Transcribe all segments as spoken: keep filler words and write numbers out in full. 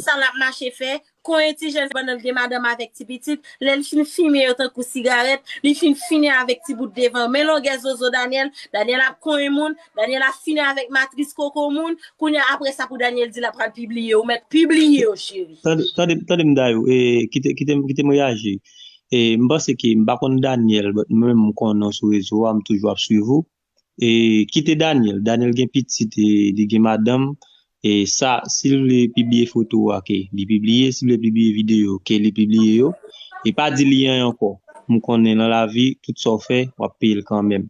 sa l ap mache fè, konyen ti jèn pandan l gen madanm avèk ti pitit, lè l fin fimen yo tankou sigarèt, li fin fini avèk ti bout devan. Men longè zozo Daniel, Daniel ap konyen moun, Daniel ap fini avèk matris koko moun, kounye a apre sa pou Daniel di l ap pral pibliye, ou mèt pibliye yo, cheri. Tande, tande, tande m Dayou, e, kite, kite, kite m reyaji. E, m panse ke, m pa konn Daniel, but mwen menm m konnen w sou rezo a, m toujou ap swiv ou. E, kite Daniel. Daniel gen pitit, e, li gen madanm. E sa, si l vle pibliye foto a, ke li pibliye, si l vle pibliye videyo, ke li pibliye yo. E pa di li anyen ankò. M konnen nan lavi, tout sa w fè, w ap peye l kanmenm.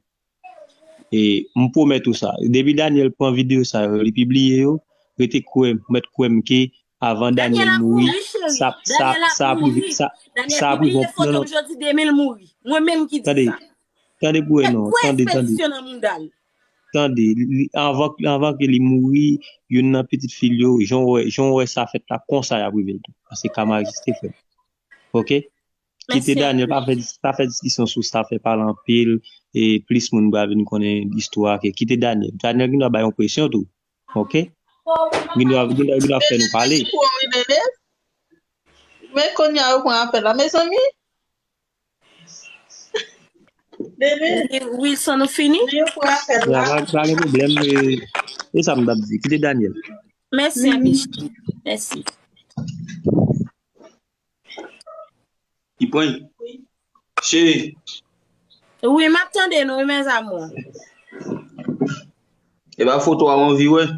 E m pwomèt ou sa. Depi Daniel pran videyo sa yo, li pibliye yo, rete kwè m, mèt kwè m ke avan Daniel mouri, sa, sa, sa ap rive, sa, sa ap rive, non, non. Jodi demen l mouri. Mwen menm ki di sa. Tande pou wè non, tande, tande. Tande, li, anvan, anvan ke li mouri, youn nan pitit fi l yo, jan w wè, jan w wè sa fèt la, konsa y ap rive l tou. Paske kama egziste, frè. Oke? Kite Daniel, pa fè, pa fè diskisyon sou sa, fè pale anpil, e plis moun pral vin konnen istwa a, ke kite Daniel. Daniel gen dwa bay yon presyon tou. Oke? Gen dwa, gen dwa, gen dwa fè nou pale. Men kounye a yo pran apèl la, mezanmi. Wilson, nou fini? Ya, pa, pa gen pwoblèm, e, e sa m t ap di. Kite Daniel. Mèsi, Michel. Mèsi. Li pran. Cheri. Wi, m ap tande nou, wi, mes amours. E ba foto a w anvi wè.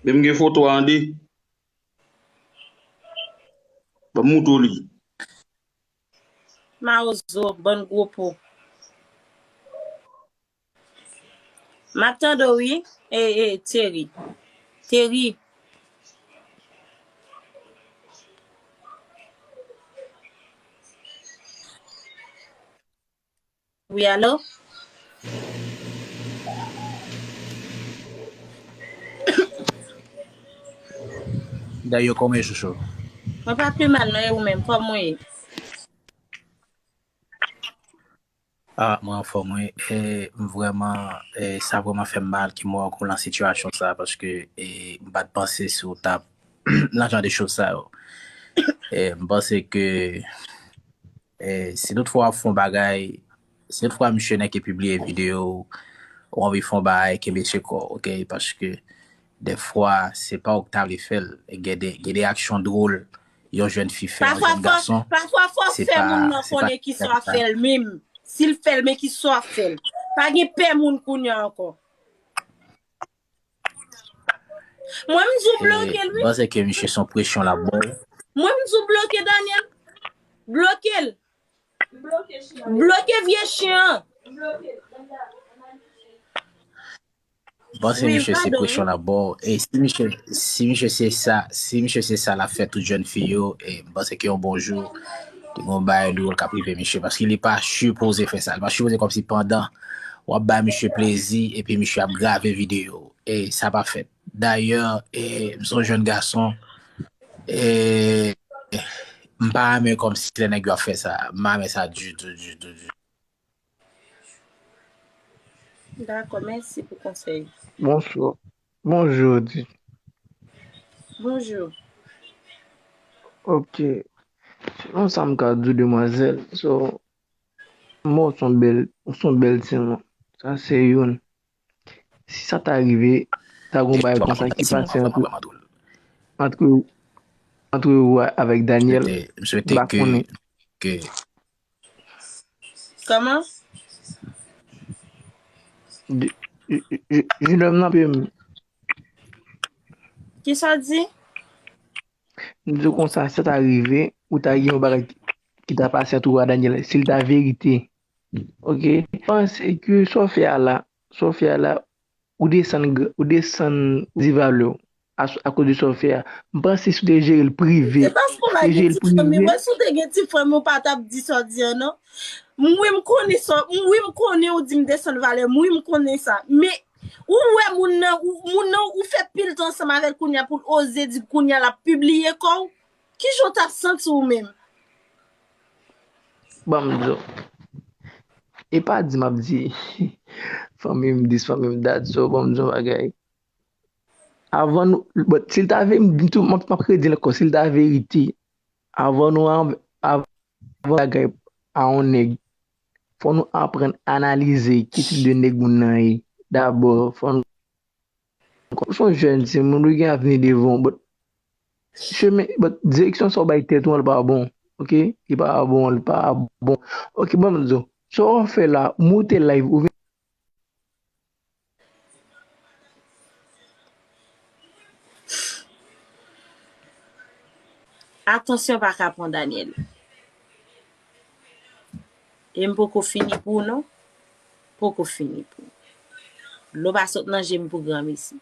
Men m gen foto a an de. Ban m moutre w li. Mawozo, bann gwo po. M ap tande w, wi, e, e, Thierry. Thierry. Wi, alo? Dayou, kòman w ye, chouchou? Mwen pa pi mal, non, e ou menm, kòman w ye? Ah, mwen anfòm, wi. E, m vrèman, e, sa vrèman fè m mal ke m wè w ankò nan sitiyasyon sa, paske, e, m pa t panse si w t ap nan jan de choz sa yo. E, m panse ke, e, si tout fwa w ap fè yon bagay, si tout fwa misye nèk pibliye videyo, ou anvi fè yon bagay, kenbe sekre w, oke? Paske dèfwa, se pa ou k ta vle fè l. Gen de, gen de aksyon dwòl yon jèn fi fè yon jèn gason. Pafwa, fò w fè moun nan konnen kisa w ap fè l menm. Si l fè l, men kisa w ap fè l. Pa gen pè moun kounye a ankò. Mwen, m di w bloke l, wi. M panse ke misye se yon presyon l ap ba w. Mwen, m di w bloke Daniel. Bloke l. Bloke vye chen an. M panse misye se presyon l ap ba w. E si misye, si misye se sa, si misye se sa l ap fè tout jèn fi yo, e m panse ke yon bon jou, te gen yon bagay dwòl k ap rive misye. Paske li pa sipoze fè sa. Li pa sipoze kòmsi pandan w ap bay misye plezi, epi misye ap grave videyo. E sa pa fèt. Dayè, e, m se yon jèn gason, e, m pa renmen kòmsi lè nèg yo ap fè sa. M pa renmen sa ditou, ditou, ditou. Dakò, mèsi pou konsèy. Bonswa. Bonjou, Di. Bonjou. Ok. Selon sa m ka di w, demwazèl, so, mò se yon bèl, se yon bèl timoun. Sa se youn. Si sa ta rive, ta gon bagay konsa ki pase antre, antre, antre ou avèk Daniel, m pa konnen. Kòman? Je, je, je, jenòm nan pe m. Kisa w di? M di w konsa, si sa ta rive, ou ta gen yon bagay ki, ki ta pase antre ou a Daniel, si l ta verite. Ok? Panse ke sa w fè a la, sa w fè a la, ou desann, ou desann di valè w akoz de sa w fè a. M panse si w te jere l prive, si w te jere l prive. Wè, si w te gen ti frè m, ou pa t ap di sa w di an, non. Wi, m konnen sa, wi, m konnen ou di m desann valè m, wi, m konnen sa. Men, ou wè moun nan, ou, moun nan, ou fè pil tan ansanm avè l kounye a pou l oze di kounye a l ap pibliye kò w. Kijan w t ap santi w menm? Ban m di w. E pa di m ap di fanmi m dis, fanmi m dat, so ban m di w yon bagay. avan nou, but si l ta ve, m tou, m ap, m ap redi l ankò, si l ta verite, avan nou, av- avan bagay a yon nèg, fò nou aprann analize ki tip de nèg moun nan ye. Dabò, fò nou, ou se yon jèn timoun, ou gen avni devan w, but chemen, but direksyon sa w bay tèt ou an, li pa bon, oke? Li pa bon, li pa bon. Oke, bon, m di w, sa w ap fè la, moute live, ou vin Atansyon, pa ka pran Daniel. E m poko fini pou ou non. Poko fini pou ou. Dlo pa sot nan je m pou granmesi.